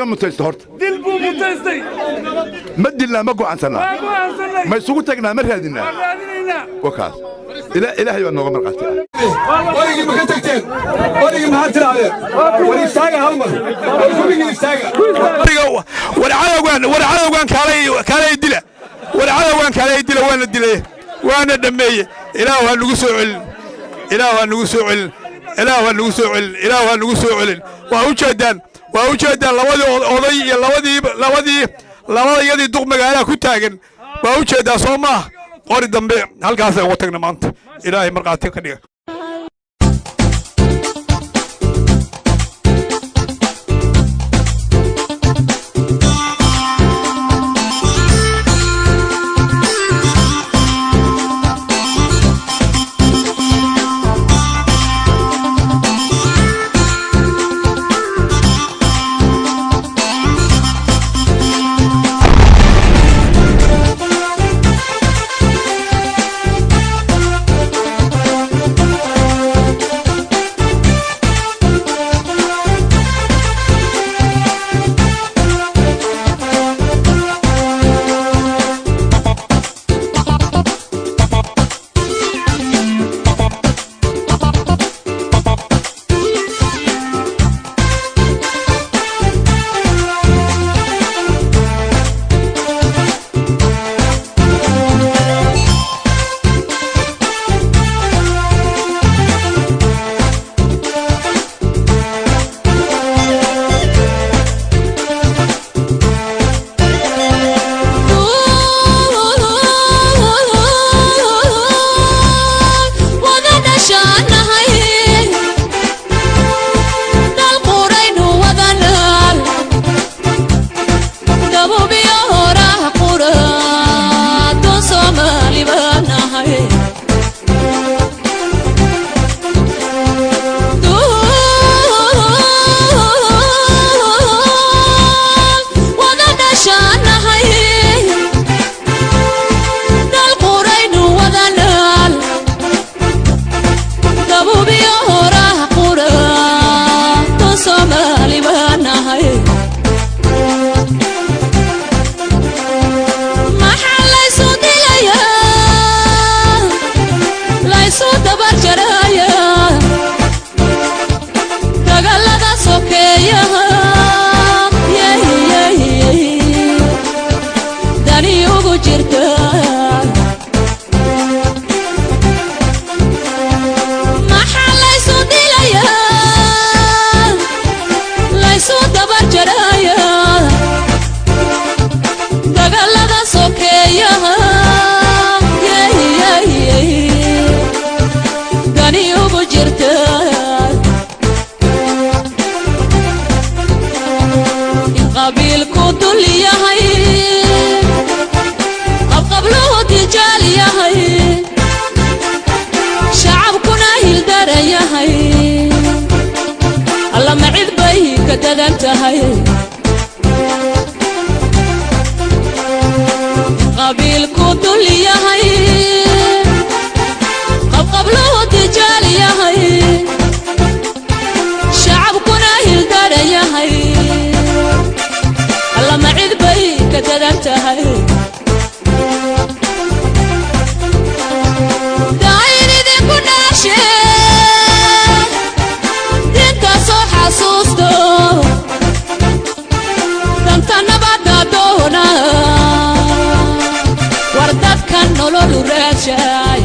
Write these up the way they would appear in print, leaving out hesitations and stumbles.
naga mutaysta horta? Dil buu mutaystay. Ma dilnaa? Ma go'aansannaa? Waa go'aansanay. Ma isugu tagnaa? Ma raadinnaa? Waan raadinaynaa. Wakaas Ilaahay baa nooga marqaati ah. Qorigii ma ka tagteen? Qorigii maxaad tidhaahdeen? War istaaga hal mar, war kulligii istaaga. War cadowgan, war cadowgan kaalay, kaalay dila. War cadowgan kaalay dila. Waana dilay, waana dhammeeye. Ilaah ha nagu soo celin, Ilaah ha nagu soo celin, Ilaah ha nagu soo celin, Ilaah ha nagu soo celin. Waa u jeedaan, waa u jeedaan labadii oday iyo labadii labadayadii duq magaalaha ku taagan. Waa u jeedaa, soo maaha? Qori dambe halkaasay uga tagna maanta. Ilaahay markhaati ka dhiga. Wada dhashaanahay, dal quraynu wadanaal, dabubiyo horah qura doon Soomaali baanahay. Wada dhashaanahay, dal quraynu wadanaal, dabubiyo horah qura doon Soomaali baanahay. Maxaa laysu dilayaa, laysu dabar jarayaa dagallada sokeeyaha? Dani ugu jirta. Maxaa laysu dilayaa, laysu dabar jarayaa dagallada sokeeyaha? Dani ugu jirta. In qabiilku dul yahay, qabqabluhu tijaal yahay, shacabkuna hildaran yahay, allama cid bay ka dadan tahay. Qabiilku dul yahay, qabqabluhu tijaal yahay, shacabkuna hildaran yahay, allama cid bay ka dadan tahay. Daayin idinku dhaashe, dinta soo xasuusto, danta nabadda doona. War dadka nololu raashay.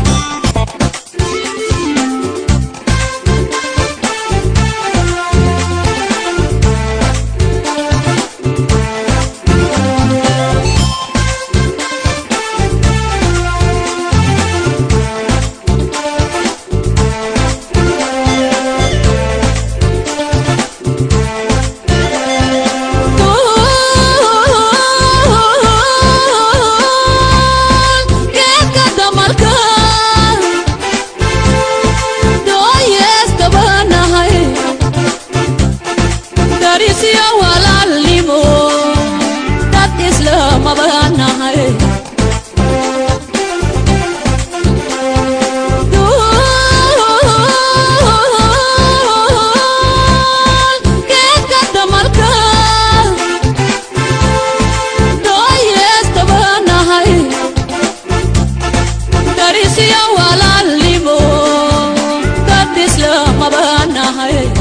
doonaaye.